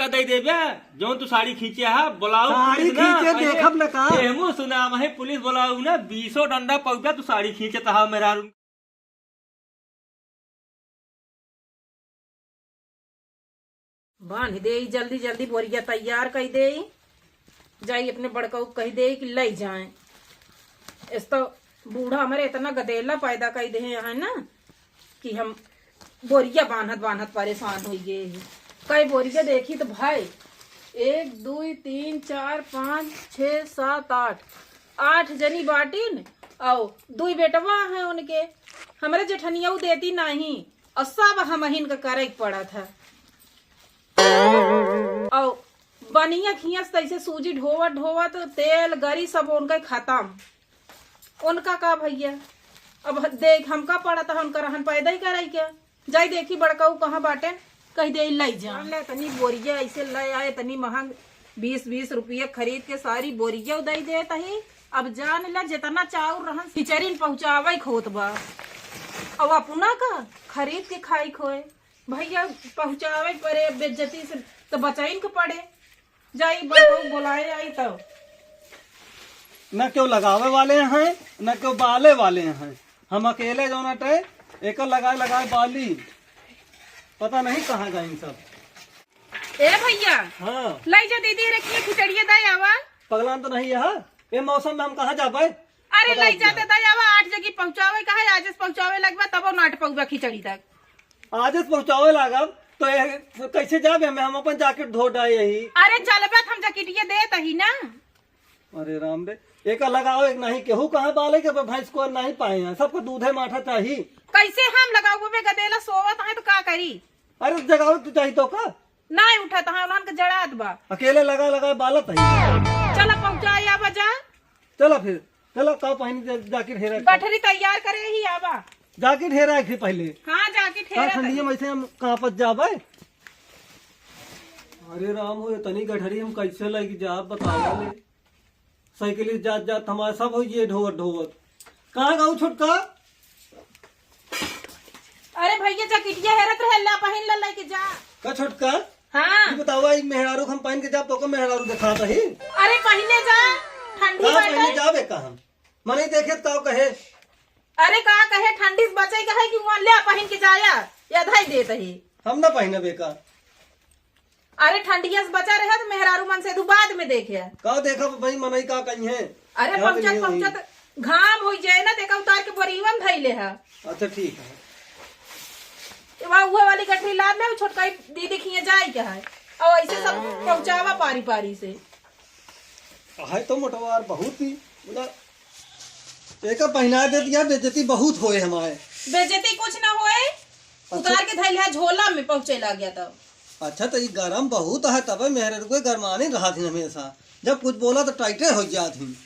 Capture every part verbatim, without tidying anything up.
त दे देबे, जौन तू साड़ी खींचे हा, बोलाओ साड़ी पुलिस ना, खींचे अरे, देखब न का? एहमू सुनाम है, पुलिस बोलाओ ना, बीसो डंडा पउबे, तू साड़ी खींचत हा मेहरारू। बांध देई, जल्दी जल्दी बोरिया तैयार कई देई, जाई अपने बड़कऊ कही देई कि लई जाए। इस तो बूढ़ा हमरे इतना गदेला पैदा कई देहे हैं ना कि हम बोरिया बांधत बांधत परेशान होइ गए ही। कई बोरिया देखी तो भाई, एक, दुई, तीन, चार, पाँच, छः, सात, आठ, आठ जनी बाटिन, अउ दुई बेटवा हैं उनके। हमरे जेठनिया उ देती नाहीं, अउ सब हमहिन का करे के पड़त है। अउ बनिया खियस तैसे सूजी ढोवत ढोवत तेल गरी सब उनका खतम। उनका का भइया, अब देख हमका पड़त है उनका रहन पैदा ही करे के। जाई देखी बड़कऊ कहाँ बाटे, कही देई लई जा। ले तनी बोरिया ऐसे ले आए, तनी महंग बीस बीस रुपया खरीद के सारी बोरिया दई देत ही। अब जान ले जितना चाउर रहन खिचड़ी पहुँचावे खोत बा, अब अपना का खरीद के खाई खोए। भइया पहुँचावे पड़े, बेइज्जती से तो बचाइन के पड़े। जाई बड़कऊ बोलाए आई तब। न केहू लगावे वाले हैं, न केहू बाले वाले हैं। हम अकेले जौन अटे, एकर लगाए लगाए बाली। पता नहीं कहाँ गइन सब। ए भइया, हाँ। लई जा दीदी रे, खिचड़िया दे आवा। पगलान तो नहीं है? ए मौसम में हम कहाँ जाबे? अरे पता लई नहीं जाते है। दे आवा, आठ जगह पहुँचावे का है, आज से पहुँचावे लगबा तबो नाट पउबा खिचड़ी तक। आजे से पहुँचावे लागब, तो ए, कैसे जाबे हमें? हम अपन जैकेट धो डाए यही। अरे चलबे त हम जैकेटिया देत ही ना। अरे राम रे, एक लगाओ, एक नहीं, केहू कहाँ बाले के भैंस को नहीं पाए हैं, सबको दूधे माठा चाही। कैसे हम लगाओ बे गदेला सोवत है तो का करी? अरे जगावे तू चाही तो का? नहीं उठत है, उन्हन के जड़ात बा। अकेले लगा लगा बालत है। चला पहुँचाए आवा जा। चला फिर। चलो, का पहिन जा-, जाकिट हेरा के। गठरी तैयार करे ही आवा। जाकिट हेरा के पहिले। हाँ, जाकिट का हेरा ठंडिया तनी। में ऐसे हम कांपत जाबे। अरे राम हो, इतनी गठरी हम कैसे लेके जाब, बतावा ले। साइकिल से जात जात हमारे सब हो ये ढोवत ढोवत। कहाँ गऊ छोटका? अरे भैया, जैकेटिया हेरत रहे, ला पहिन ले, लेके जा। का छोटका? हाँ। ये बतावा, ई मेहरारू हम पहिन के जाब, तो का मेहरारू दिखात ही? अरे पहिने जा, ठंडी का बाटे। पहिने जाबे का हम? मनई देखे त का कहे? अरे का कहे, ठंडी से बचे के है कि वहाँ ले पहिन के जाया, या धई देत ही। हम ना पहिनबे का। अरे ठंडिया से बचा रहे तो मेहरारू मन से तू बाद में देखे। का देखब भाई, मनई का कही है? अरे यहाँ पे पहुँचत नहीं हुई। पहुँचत घाम हो जाए ना, देखा उतार के बोरीवन धइले है। अच्छा ठीक है। ये वहाँ उहे वाली गठरी लाद ले, छोटका दीदी खिया जाए के है। और ऐसे सब पहुँचावा पारी पारी से। है तो मोटवार बहुत ही, बोला, एका पहिना दे दिया, बेइज्जती बहुत होए हमारे। बेइज्जती कुछ ना होए, अच्छा। उतार के धइल है झोला में पहुँचे लग गया तब। अच्छा, तो ये गरम बहुत है, तबे मेहररुए गरमाने रहा थी हमेशा। जब कुछ बोला तो टाइटे हो जात ही।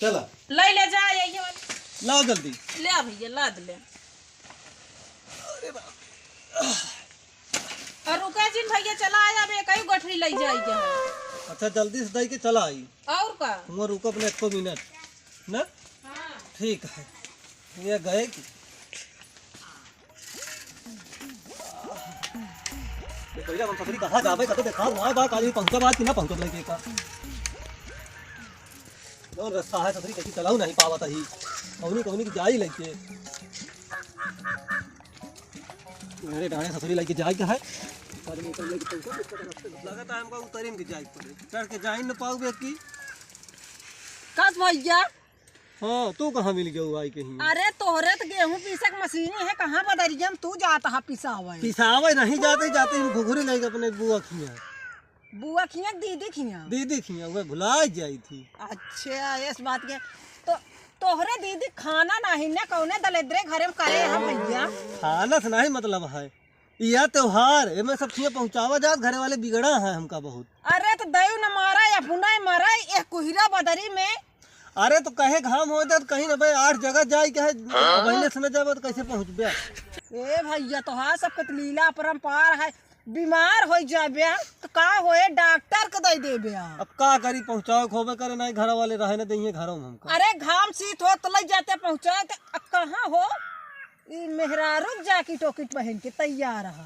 चला। ले ले जा, यही वाली। लाओ जल्दी। ले आ भैया, लाद ले। अरे बाप रे। और रुका जिन भैया, चला आया, अब एक ही गठरी ले जाई के है। अच्छा, जल्दी से दई के चला आई। और का? हुआं रुको अपने एको मिनट, ना? हाँ। ठीक है, ये गए कि ये भैया, हम सगरी कहाँ जाबे, कतो देखा हुआ बा, काली पहुँचा बा कि ना पहुँचा लइके का। जौन रास्ता है ससुरी, कहीं चलाऊ नहीं पावत ही। कौनी कौनी की जाई लइके। अरे डाणे ससुरी लइके जाई का है? लगता है हमको उतरिन के जाई पड़े। चढ़ के जाई न पाऊ बेकी। कस भैया? हाँ, तू कहाँ मिल गयो आई कहीं? अरे तोहरे तो गेहूं पीसक मशीन है, कहाँ बदरिया में तू जात हा पिसावे? पिसावे नहीं जाते, जाते हम घुघुरी लेके अपने बुआ खिया। बुआ खिया, दीदी खिया? दीदी खिया, वह भुला जाई थी। अच्छा, इस बात के तो तोहरे दीदी खाना नहीं ने कौने दलेद्रे घरे में करे है भैया? खाना से नहीं मतलब है, यह त्योहार एमे सब खिया पहुँचावा जात, घरे वाले बिगड़ा है हमका बहुत। अरे तो दयु न मारा, अपना ही मारा, ये कुहिरा बदरी में। अरे तो कहे घाम हो जात, कहीं न भाई आठ जगह जाए के है, हाँ? पहले से न जाबे तो कैसे पहुँचबे? ए भैया, तोहार सबके तो लीला अपरंपार है, बीमार हो जाबे तो का होए, डॉक्टर के दे देबे। अब का करी, पहुँचावे के होबे करे, नहीं घर वाले रहे न देइए घरों में हमका। अरे घाम शीत हो तो ले जाते पहुँचाए, तो अब कहाँ हो? ई मेहरारू क जाकिट ओकिट पहिन के तैयार ह।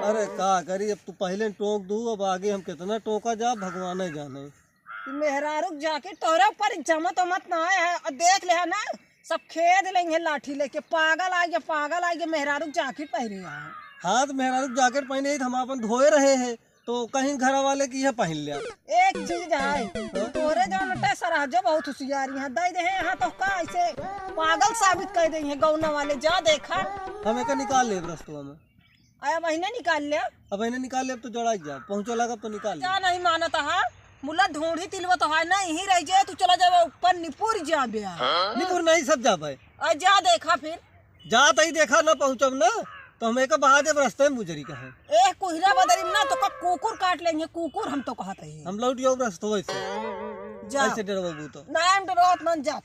अरे का करी, अब तू पहिले टोक दू, अब आगे हम केतना टोका जा, भगवाने जाने। ई मेहरारू क जाकिट तोहरे ऊपर जमत उमत नाहीं है, अउर देख लेहा ना, सब खेद लेइहैं लाठी लेके, पागल आइगे, पागल आइगे, मेहरारू क जाकिट पहिरे ह। हाँ, त मेहरारू क जाकिट पहिने ही त हम आपन धोए रहे हैं, तो कहीं घर वाले की यह पहिन लिया। एक चीज है, तोरे जौन बेटे सरहजो बहुत होशियारी है, दइ देहे यहाँ तो का ऐसे पागल साबित कइ देइहैं गौना वाले, जा देखा। हम एका निकाल लेब रस्तवा में। अरे अब इन्हें निकाल ले। अब इन्हें निकाल लेब तो जड़ाई जा, पहुँचो लागब तो निकाल ले। जा नहीं मानत हा, मुला ढूंढी तिलवा तो है ना, यहीं रह जाए, तू चला जाबे ऊपर निपुर जाबे। निपुर नहीं, सब जाबे। अरे जा देखा फिर। जात ही देखा ना पहुँचब ना, तो हम एका बहा देब रस्ते में बुजरी कहे। एह कुहिरा बदरी में ना तो का कुकुर काट लेइहैं, कुकुर हम तो कहत ही। हम लौट जाओ रस्तवे से। जा। ऐसे डरबू तो। ना हम डरत मन जात।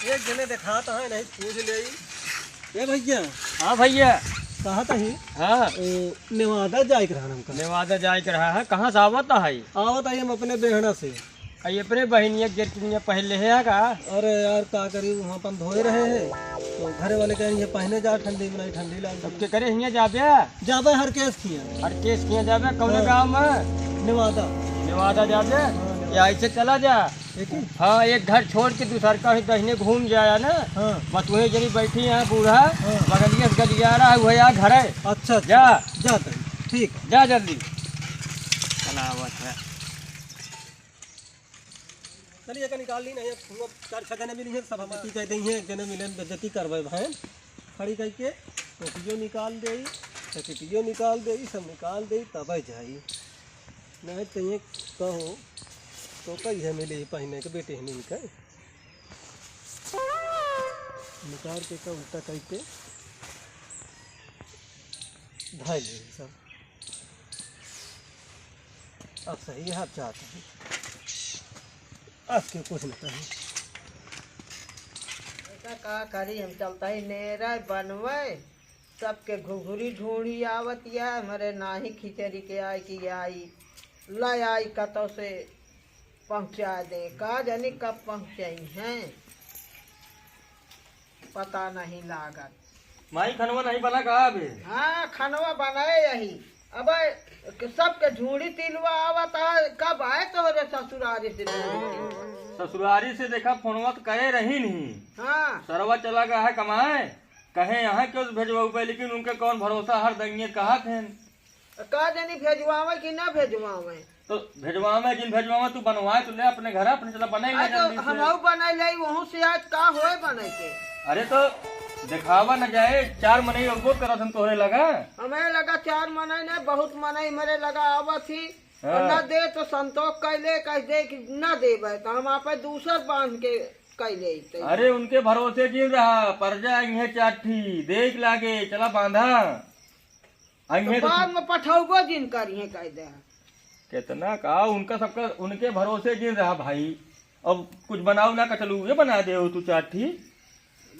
एक जने देखात है, नहीं पूछ ले। ए भइया। हाँ भइया। कहत ही। हाँ। ए, नेवादा जाए के रहा हमका। नेवादा जाए के रहा है, कहाँ से आवत है? आवत है हम अपने बेहड़ा से। आ, ये अपने बहिनिया के जरकिनिया पहन ले है का? अरे यार, का करी, वहाँ अपन धोए रहे हैं, तो घरे वाले कहे, "ये पहने जा, ठंडी में नहीं, ठंडी लाग तब जाई।" के करे हियाँ जाबे? जाबे हरकेश खिया। हरकेश खिया जाबे? कौने हाँ। गाँव में? नेवादा। नेवादा जाबे? हाँ, नेवादा। या ऐसे चला जा। एक ही? हाँ, एक घर छोड़ के दूसर का ही दहिने घूम जाया ना। हाँ। बस वही जनी बैठी है बूढ़ा, हाँ। बगलिया से गलियारा है, वही आ घर है। अच्छा, अच्छा। जा। जा तनी, ठीक है। जा जल्दी। चला आवत है। चलिए, एका निकाल ली, नहीं, अब चार छह जने मिली हैं, सब हम बेइज्जती कह देंगे, एक जने मिले, बेइज्जती करवाए भाई। खड़ी करके टोपियो निकाल दे, जैकेटियो निकाल दे, सब निकाल दे, तब जाई। नहीं तो ये कहो, तो कही है मिले पहने के बेटे हैं इनका। निकाल के का उल्टा करके धाई ले सब। अब सही है, अब जात है। अब के कुछ नहीं कही। ऐसा का करी, हम चलता ही नेरा बनवे, सबके घुघुरी ढूंढी आवत या, हमरे नाही खिचड़ी के आई कि आई, लै आई कतौ से पहुँचा दे, का जानी कब पहुँचाई हैं। पता नहीं लागत। माई, खनवा नहीं बना का अबे? हाँ, खनवा बनाए यही। अबे, सबके झूड़ी तिलवा आवत है, कब आए तोहरे ससुरारी से झूड़ी तिलवा? ससुरारी से देखा, फोनवा तो करे रही नहीं। हाँ। सरवा चला गया है कमाए, कहे यहाँ क्यों से भेजवाऊ पे, लेकिन उनके कौन भरोसा, हर दंगे कहत हैं। का जानी भेजवावे कि ना भेजवावे? तो भेजवावे, जिन भेजवावे, तू बनवाए तो ले अपने घर, अपने चला बनाई ले अरे तो जल्दी से। हमहू बनाई ले, वहू से आज का होए बनाई के? अरे तो देखावा न जाए, चार मनई अगो करत हम तोहरे लगा। हमें लगा चार मनई ने, बहुत मनई मेरे लगा आवत ही। हाँ। और ना दे तो संतोष कैले, कह दे कि ना देबे, तो हम आपे दूसर बांध के कैले अइते। अरे उनके भरोसे जिन रहा, पर जा इहे चार ठी, देख लागे, चला बांधा। आ तो इहे तो बाद में पठौबो जिन करिहे, कह दे। कितना का उनका सबका, उनके भरोसे जिन रहा भाई। अब कुछ बनाऊ ना कचलू, ये बना दे हो तू चार ठी।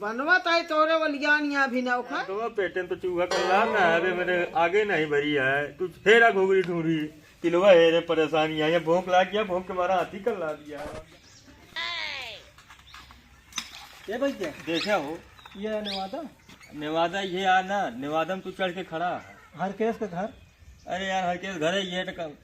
बनवा ताई तोरे वलियान यहाँ भी ना उखा। तो पेटे में तो चूहा कल्ला ना है, अबे मेरे आगे नहीं भरी है। तू हेरा घुघरी ढूंढी, तिलवा हेरे परेशानी है, ये भूख लाग गया, भूख के मारा हाथी कल्ला दिया। ए भैया। देखे हो? ये है नेवादा? नेवादा ये आ ना, नेवादा में तू चढ़ के खड़ा है। हरकेश के घर? अरे यार, हरकेश घर है, ये तो क-,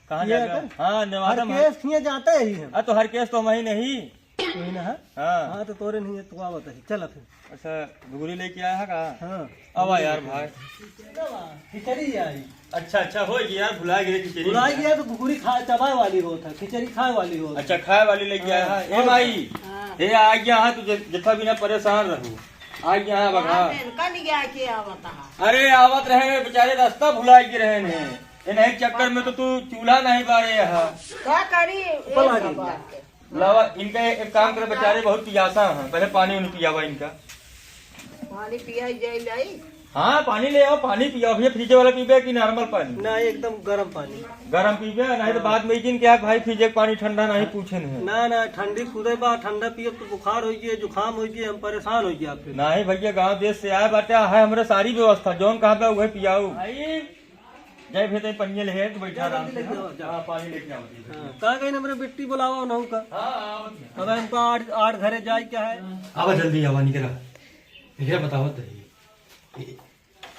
कहाँ ये जाएगा? है? हाँ, नेवादा में। हरकेश खिए जाते ही हम। आ, तो हरकेश तो हम ही नहीं। तू ही ना है? हाँ। हाँ, तो तोरे नहीं है, तू आवत है। चल फिर। अच्छा, घुघरी लेके आया है का? हाँ। आवा यार भाई। खिचड़ी आई। अच्छा, अच्छा, हो गया यार, भुला गए खिचड़ी। भुला गया तो घुघरी खा, चबाए वाली होत है, खिचड़ी खाए वाली होत है। अच्छा, खाए वाली लेके आया है। हाँ। ए भाई, हाँ। ए आ गया है, तू ज-, जथा बिना परेशान रहू। आ गया है बघा। हाँ, इनका लिया के आवत है। अरे, आवत रहे बेचारे, रास्ता भुला के रहे हैं। इन्हें चक्कर में तो तू चूल्हा नहीं बारे है। का करी, ऊपर ए आ सब गई। बात के। लावा, इनका एक काम करे, बेचारे बहुत पियासा हैं, पहले पानी उन्हें पियावा इनका। पानी पियाई जाई लाई। हाँ, पानी ले आओ, पानी पियाओ भैया। फ्रिज वाला पीबे कि नॉर्मल पानी? ना, एकदम गरम पानी। गरम पीबे, नहीं तो बाद में जिन क्या भाई, फ्रिज के पानी ठंडा नहीं पूछे नहीं। ना, ना, ठंडी खुदे बा, ठंडा पियब तो बुखार हो गया, जुकाम हो गया, हम परेशान हो गया फिर। नहीं भैया, गाँव देश से आए बाटे, है हमरे सारी व्यवस्था, जौन कहा बे वही पियाऊ। भाई, जय भैया, तनी पनिया ले, तू बैठा जा, आराम जल्दी से, लेके हाँ? आओ, जा। हाँ, पानी लेके आओ, ठीक है। हाँ, कहाँ गई ना मेरे बिट्टी बुलावा उन्हों का? हाँ, हाँ, आओ। अब हमका आठ, आठ घरे जाए क्या है? आवा जल्दी, आवा, निकला। ये बतावत रही, ये,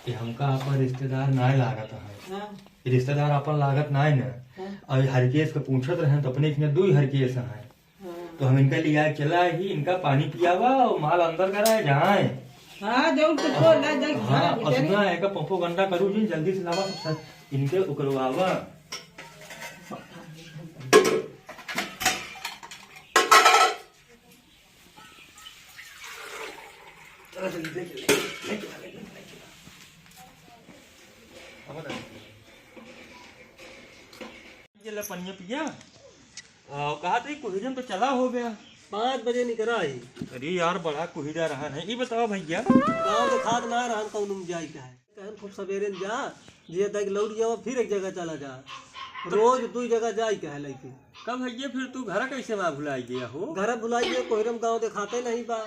ये हमका आपन रिश्तेदार नाय लागत है। हाँ। ये रिश्तेदार आपन लागत नाय न। हाँ। और हरकेश के पूछत रहे तो अपने इसमें दो ही हरकेश हैं। हाँ। तो हम इनका लिया चला ही, इनका पानी पियावा और माल अंदर करा जाए। हाँ, जौन कुछ हो, ला जाए, हाँ, घर और भीतर। सुना, एका पंपो गंदा करू जी, जल्दी से लावा सब, सब इनके उकरवावा। चला जल्दी, लेके, लेके, लेके, लेके, लेके। ये ले पनिया पिया। आ, कहा तो ये कुहरे में तो चला हो गया। पाँच बजे निकरा ही। अरे यार, बड़ा कुहरा रहा है। ये बताओ भैया। गाँव के खाद ना रहन, कौन में जाई का है? कहन खूब सवेरे न जा, जे तक लौट जावा, फिर एक जगह चला जा। रोज दू जगह जाई का है लइके। कब भैया, फिर तू घर कैसे बा भुलाई गया हो? घर भुलाई गया, कोहरे में गाँव देखाते नहीं बा।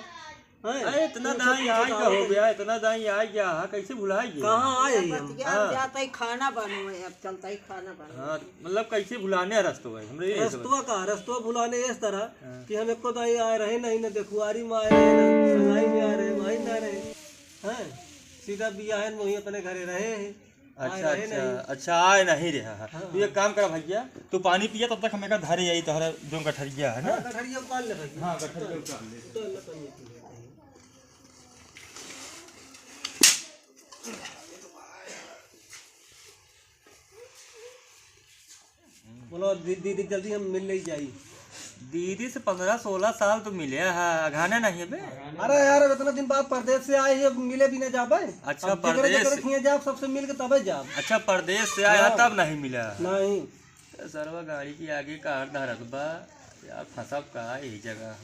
हैं? अरे, इतना दाई आइ गया हो गया, इतना दाई आइ गया, हाँ, कैसे भुलाई गया? कहाँ आए ही हम? बतिया हाँ। जाता ही खाना बनावे, अब चलता ही खाना बनावे। हाँ, मतलब, कैसे भुलाने रस्तो है, हमरे ये समझ। रस्तवा का, रस्तवा भुलाने इस तरह हाँ। कि हम एको दाई आए रहे नहीं, न देखुआरी में आए रहे, न सगाई में आए रहे, वहीं ना रहे। हैं? सीधा बियाहन में वहीं अपने घरे रहे हैं। अच्छा, आए रहे अच्छा, नहीं। अच्छा, आए नहीं रहा है। हाँ, तू एक हाँ। काम कर भैया, तू पानी पिया, तब तक हम एक धरे आई तोहरा जो गठरिया है ना। हाँ, गठरिया उतार ले भैया। हाँ, गठरिया उतार ले। उतार ले, पानी पी लेते हैं। बोलो दी-, दीदी जल्दी हम मिल ले जाई। दीदी से पन्द्रह सोलह साल तो मिले है, अघाने नहीं है बे। अरे यार, अब इतना दिन बाद परदेश से आए ही, अब मिले भी ना जाबे। अच्छा, अब जेकरे परदेश जेकरे खिए जाब, सबसे मिल के तबे जाब। अच्छा, परदेश से आया हाँ। तब नहीं मिला। नहीं। ए, सरवा गाड़ी की आगे कार धरत बा, यार फंसब का यही जगह।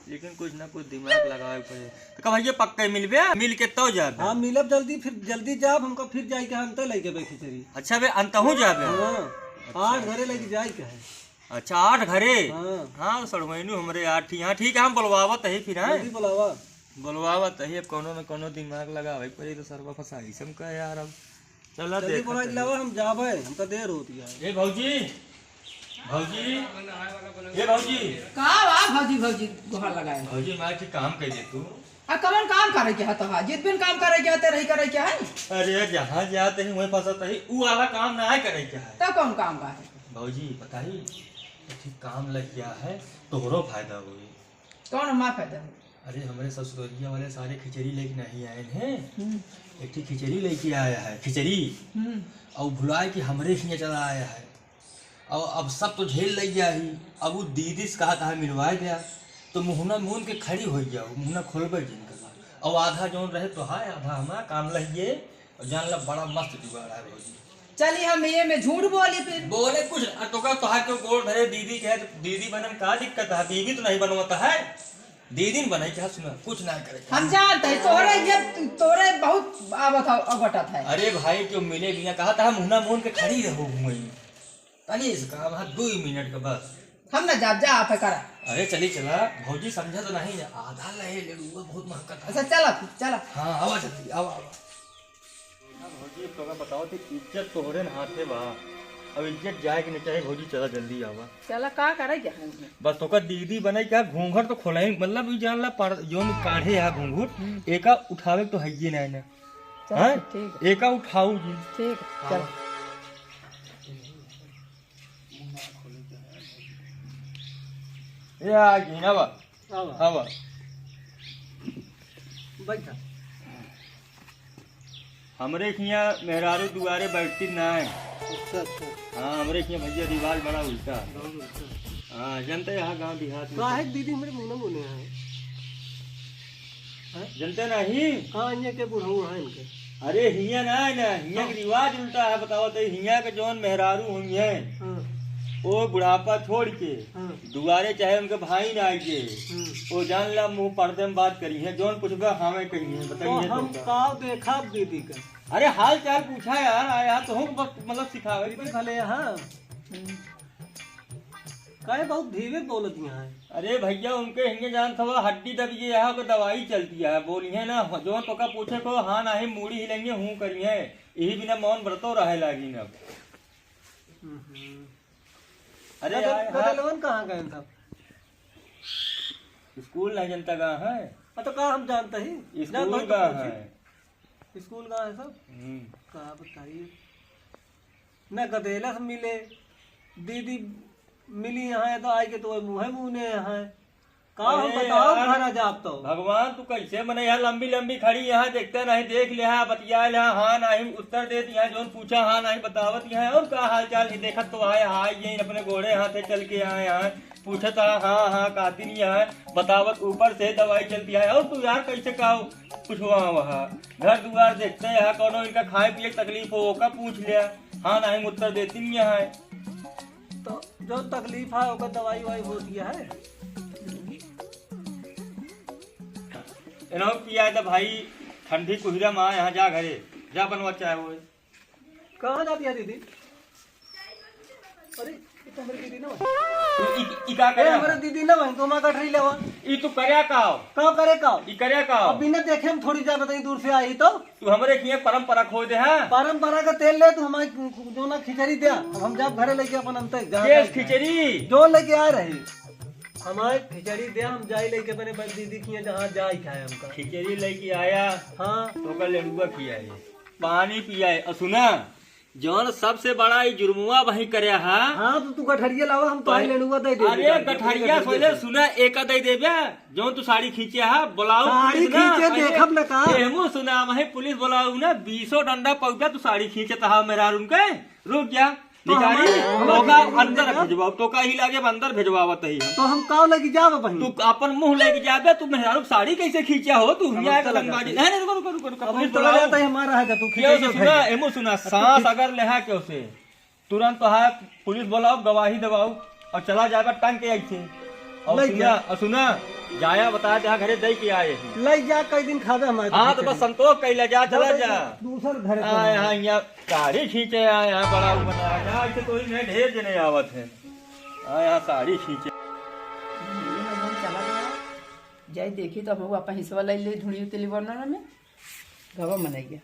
लेकिन कुछ ना कुछ दिमाग लगावे के पड़े। तो कब भैया पक्का मिलबे, मिल के तो जाबे। हाँ, मिलब जल्दी, फिर जल्दी जाब, हमका फिर जाए के अंत लेके बे खिचड़ी। अच्छा बे, अंतहू जाबे? हाँ, अच्छा, आठ घरे अच्छा। लेके जाए के है। अच्छा, आठ घरे? हाँ। हाँ, सड़वैनू हमरे आठ ही। हाँ, ठीक है, हम बुलवावत है फिर, हैं? जल्दी बुलावा। बुलवावत है, अब कोनो न कोनो दिमाग लगावे के पड़ी, तो सरवा फंसाई से हमका यार अब। चला जल्दी देखत बोला है। लावा, हम जाबे, हमका देर होती है। ए भौजी, भौजी, ए भौजी। का बा भौजी, भौजी गोहार लगाए? भौजी, हमारे एक काम कर दे तू। आ, कवन काम करे के है तोहार? जित बिन काम करे के है, ते रही करे के है। अरे, जहाँ जाते ही वहीं फंसत ही, ऊ वाला काम ना करे के है। तो कौन काम बा? भौजी, बताई, एक ठे काम लग गया है, तोहरो फायदा होई। कौन हमार फायदा होई? अरे, हमरे ससुररिया वाले सारे खिचड़ी लेके नहीं आए हैं। हम्म। एक ठे खिचड़ी लेके आया है, खिचड़ी। हम्म। और भुलाए कि हमरे हियाँ चला आया है। और अब सब तो झेल लइ गया ही। अब उ दीदी से कहा था मिलवाए द्या, तो मुहना मून के खड़ी होइ गया, उ मुहना खोलबे जिन कर। और आधा जौन रहे तो है, आधा हमारा काम लहिए। और जान ला, बड़ा मस्त जुगाड़ है भौजी। चली, हम ये में झूठ बोली फिर। बोले कुछ, आ तोका तोहार के गोड़ धरे दीदी के, तो दीदी बनन का दिक्कत है? बीवी तो नहीं बनवता है, दीदी न बनाई क्या? सुना, कुछ ना करे। हम जानते हैं, तोहरे ये, तोहरे बहुत आवत है, अवटत है। अरे भाई, क्यों मिले बिना कहा था, मुहना मून के खड़ी रहो हुई। तनी से काम है, दो ही मिनट का बस। हम ना जाब, जा आप करा। अरे चली चला, भौजी समझा तो नहीं, आधा लहे ले लूँगा, बहुत महकत है। अच्छा, चला, चला। हाँ, आवा जल्दी, आवा, आवा। भौजी, तोका बताओ थी, इज्जत तोहरे न हाथे बा। अब इज्जत जाए के नहीं चाहे, भौजी, चला जल्दी आवा। चला, का करे के है? बस तोका दीदी बने क्या, घूंघट तो खोलाई, मतलब, ई जान ला, पर-, जोन काढ़े है घूंघट, हम्म। एका उठावे तो है ये नहीं ना। चल, हैं? ठीक है। एका उठाऊ जी। ठीक है, चल। हाँ। ए, आ गई ना बा। आवा। आवा। बैठा। हमरे हियाँ मेहरारू दुआरे बैठती ना है। अच्छा, अच्छा। हाँ, हमरे हियाँ भैया रिवाज बड़ा उल्टा है। बहुत उल्टा। हाँ, जनते यहाँ गाँव देहात में। काहे दीदी हमरे मुँह न बोले हैं? हैं? जनते नहीं? हाँ, इन्हें के बुढ़ऊ हैं इनके। अरे, हियाँ ना है ना, हियाँ हाँ। के रिवाज उल्टा है, बतावत है, हियाँ के जौन मेहरारू हुई हैं, हाँ। वो बुढ़ापा छोड़ के हाँ। दुआरे चाहे उनके भाई ना आइए, हम्म। वो जान ला मुँह पर्दे में बात करी है, जौन पूछबे हाँ में कही है, तो बताइए हम तो का। का देखा दीदी का? अरे हाल चाल पूछा यार, आया तो हम बस मतलब सिखावे के। भले हाँ। काहे बहुत धीरे बोलत यहाँ है? अरे भैया उनके हिंगे जान थवा हड्डी दबी है, यहाँ पे दवाई चलती है, बोली है ना, जौन तोका पूछे को हाँ नाही मूड़ी हिलेंगे हूँ करी है, यही बिना मौन व्रतो रहे लागी ना। हम्म। अरे बदल-, यार, हाँ। बदलवन कहाँ गए था? स्कूल नहीं जनता कहाँ है? हाँ, तो का हम जानते ही? स्कूल का है। स्कूल का है सब? हम्म। का बताइए? न गदेलस मिले, दीदी मिली यहाँ है तो आई के तो मुँहे मुँह ने यहाँ है। का हम अरे बताओ यार, घर आ जाब तो? भगवान, तू कैसे मने यहाँ लंबी लंबी खड़ी यहाँ, देखते नहीं, देख लिहा, बतिया लिहा, हाँ नहीं उत्तर देत यहाँ, जौन पूछा हाँ नहीं बतावत यहाँ, और का हाल चाल है? देखत तो आए, हाँ, ये अपने गोड़े हाथे चल के आए यहाँ, पूछत हाँ, हाँ, हाँ, कहती नहीं है, बतावत ऊपर से दवाई चलती है। और तू यार कैसे का पूछवा वहाँ? घर दुआर देखते हैं, कौनो इनका खाए पिए के तकलीफ हो, ओका पूछ लिया। हाँ, नहीं उत्तर देती नहीं है। तो जो तकलीफ है, ओकर दवाई वाई होती है। इन्हों किया है तो भाई, ठंडी कुहरा में यहाँ जा घरे, जा बनवा चाहे वो। कहाँ जाती है दीदी? अरे, ये तो हमारी दीदी ना है। ई, ई, ई का ए, करे? हमारी दीदी ना है, तो मैं गठरी लेवा। ई तू करे का? का करे का? ई करे का? अब बिना देखे हम थोड़ी जा बताई, दूर से आई तो। तू हमरे किए परंपरा खो दे है। परंपरा का तेल ले, तू हमारी जो ना खिचड़ी दे, अब हम जाब घरे लेके अपन अंतर, जहाँ के जाए। खिचड़ी? जो लेके आ रहे। हमारे खिचड़ी दे, हम जाई लेके अपने बड़ दीदी किए, जहाँ जाई खाए हमका। खिचड़ी लेके आया। हाँ। तो का लेड़ुआ खिया है। पानी पियाए। और सुना, जौन सबसे बड़ा ई जुर्मुआ वही करे हा। हाँ, तो तू गठरिया लावा, हम तोहे पह-, लेड़ुआ दे देबे अरे, जाके, गठरिया गठरिया सोले से। सुना, एका दे देबे, जौन तू साड़ी खींचे हा, बुलाओ साड़ी पुलिस ना, खींचे अरे, देखब न का? एहमू सुना, वही पुलिस बुलाओ ना, बीसों डंडा पौधा तू साड़ी खींचत हा मेहरारून के, रुक जा, तो भिखारी, हमारे, हमारे तोका दीदी अंदर ना। भेजवाओ, तोका ही लागे अंदर भेजवावत ही हम। तो हम का लेके जाब बहिन? तू अपन मुँह लेके जाबे, तू मेहरारू साड़ी कैसे खींचा हो तू? हम हिया चला के जाते। नहीं, नहीं, रुको, रुको, रुको, रुको, अब पुलिस चला बुलाओ। जाते हैं, हमारा है, तो तू केहू से खींचे सुना, खींचे। एमो सुना, अच्छा, सांस ठीक। अगर लेहा केहू से, तुरंत तो है, पुलिस बुलाओ, गवाही दवाओ और चला जाएगा टांग के ऐसे। और ले सुना, जा। और सुना, जाया बताया जहाँ घरे दे के आए हैं। ले जा, कई दिन खाबे हमारे हाँ, तो पीछे बस में। संतोष कैला जा, चला जा। दूसर घरे हाँ, चला। यहाँ, यहाँ साड़ी खींचे आए हैं, बड़ा वो बनाया। यहाँ ऐसे तो ही नहीं, ढेर जने आवत हैं। हाँ, यहाँ साड़ी खींचे। चला गया। जाई देखी तो हम अपन हिस्सा ले ले ढूंढी तेली बर्नर में। गवा मनैया।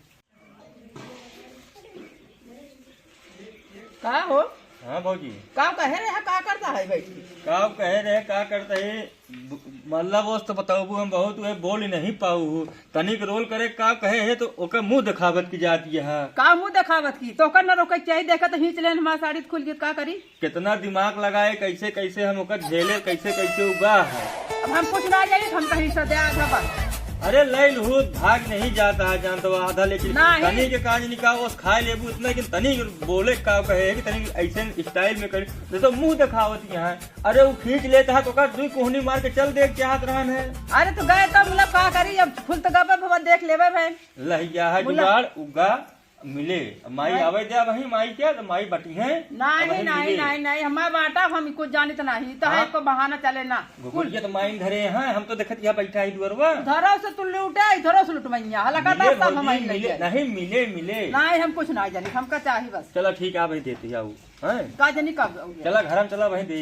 का हो? हाँ भौजी। का कहे रहे, का करता है बैठ के? का कहे रहे, का करता है? ब-, मतलब, वो तो बताऊबू हम बहुत, वे बोल नहीं पाऊ। तनिक रोल करे, का कहे है तो ओकर मुंह देखावत की जाती है। का मुंह देखावत की? तो ओकर न रोके के चाही, देखा तो खींच लेन हमार साड़ी खुल गई, का करी? कितना दिमाग लगाए, कैसे कैसे हम ओकर झेले, कैसे कैसे उगा है। अब हम कुछ ना जानी, हम कहीं से दे आधा बस। अरे ले लूँ, भाग नहीं जाता है जान तो आधा, लेकिन नहीं। तनी के काज निकाल, बस खाए लेबू इतना कि तनी बोले का कहे कि तनी ऐसे स्टाइल में करे, जैसे मुंह देखावत यहाँ। अरे वो खींच लेता है तो का दुई कोहनी मार के चल दे चाहत रहन है। अरे तो गए तो मतलब का करी, अब खुल तो गबे भवन देख लेबे भाई। लहिया है मुला। जुगाड़ उगा मिले। अब माई माई। आवे दे वही माई के, तो माई बटी है। नहीं, अब वही नहीं, मिले। नहीं, नहीं, हमार बाटा हम कुछ जानित नहीं, तो हाँ। है को बहाना चले ना। गोगोलिया तो माई धरे हैं, हम तो देखत यहाँ बैठा है दुअरवा। उधरो से तू लूटे, इधरो से लुटवैया, हला का मिले दास्ता भौजी, हमारी मिले, लगे। नहीं मिले, मिले। नहीं, हम कुछ नहीं जानित, हमका चाही बस। चला ठीक है, भाई देती है वो, हैं? का जानी कब आउगे? चला घर में चला, वहीं दे।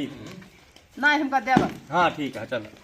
नहीं, हमका देबा। हाँ ठीक है, चला।